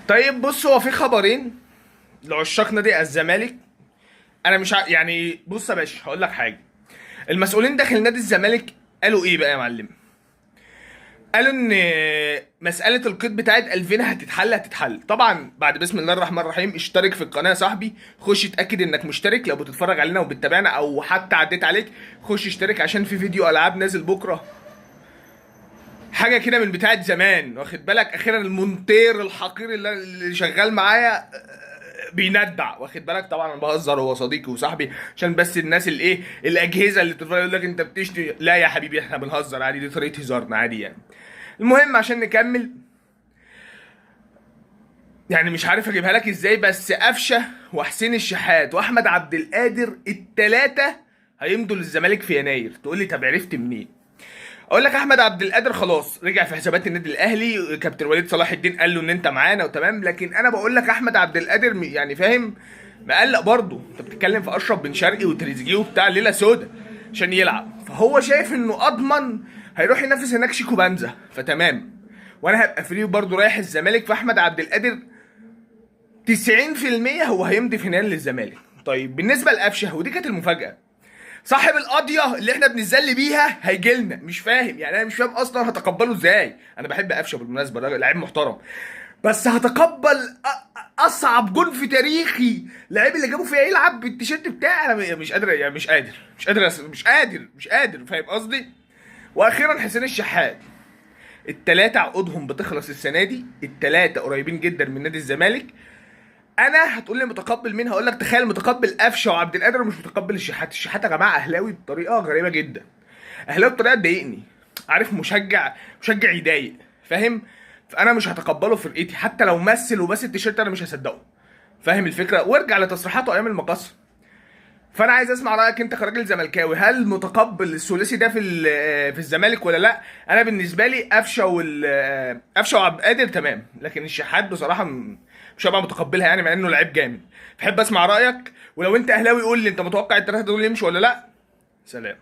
طيب بص، هو في خبرين لعشاق نادي الزمالك. انا مش يعني بص يا باشا، هقول لك حاجه. المسؤولين داخل نادي الزمالك قالوا ايه بقى يا معلم؟ قالوا ان مسالة القيد بتاعت 2000 هتتحل، هتتحل طبعا بعد بسم الله الرحمن الرحيم. اشترك في القناة يا صاحبي، خش اتاكد انك مشترك لو بتتفرج علينا وبتتابعنا او حتى عديت عليك، خش اشترك عشان في فيديو العاب نازل بكره، حاجة كده من بتاعه زمان، واخد بالك؟ اخيرا المونتير الحقير اللي شغال معايا بيندع، واخد بالك؟ طبعا انا بهزر، هو صديقي وصاحبي، عشان بس الناس اللي ايه الاجهزة اللي بتتفرج يقول لك انت بتشتي، لا يا حبيبي احنا بنهزر عادي، دي طريقه هزارنا عادي يعني. المهم عشان نكمل، يعني مش عارف اجيبها لك ازاي، بس قفشه وحسين الشحات واحمد عبد القادر الثلاثة هيمضوا للزمالك في يناير. تقول لي طب عرفت منين؟ اقول لك احمد عبد القادر خلاص رجع في حسابات النادي الاهلي، كابتن وليد صلاح الدين قال له ان انت معانا وتمام، لكن انا بقول لك احمد عبد القادر يعني فاهم، مقلق برضه. انت بتتكلم في اشرف بن شرقي وتريزيجيه وبتاع ليلة سودا عشان يلعب، فهو شايف انه اضمن هيروح ينافس هناك شيكو بانزا، فتمام، وانا هبقى free برضه رايح الزمالك. فاحمد عبد القادر 90% هو هيمضي في يناير للزمالك. طيب بالنسبة لقفشه، ودي كانت المفاجاة، صاحب القضية اللي احنا بنتذل بيها هيجي لنا، مش فاهم يعني، انا مش فاهم اصلا هتقبله ازاي. انا بحب قفشه بالمناسبة، راجل لعيب محترم، بس هتقبل اصعب جون في تاريخي لعيب اللي جابه فيها يلعب بالتيشيرت بتاعي؟ انا مش قادر يعني، مش قادر، مش قادر، مش قادر، مش قادر، فاهم قصدي؟ واخيرا حسين الشحات، التلاتة عقودهم بتخلص السنة دي، التلاتة قريبين جدا من نادي الزمالك. انا هتقول لي متقبل مين؟ هقول لك تخيل متقبل قفشه وعبد القادر ومش متقبل الشحات. الشحات يا جماعة اهلاوي بطريقة غريبة جدا، اهلاوي بطريقة تضايقني، عارف؟ مشجع يضايق، فاهم؟ فانا مش هتقبله في فرقتي حتى لو مثل وبس التيشيرت انا مش هصدقه، فاهم الفكرة؟ وارجع لتصريحاته ايام المقص. فانا عايز اسمع رايك انت كراجل زملكاوي، هل متقبل الثلاثي ده في في الزمالك ولا لا؟ انا بالنسبة لي قفشه وال قفشه وعبد القادر تمام، لكن الشحات بصراحة مش هبقى متقبلها يعني، مع انه لعيب جامد. بحب اسمع رايك، ولو انت اهلاوي قول لي انت متوقع الثلاثة دول يمشوا ولا لا. سلام.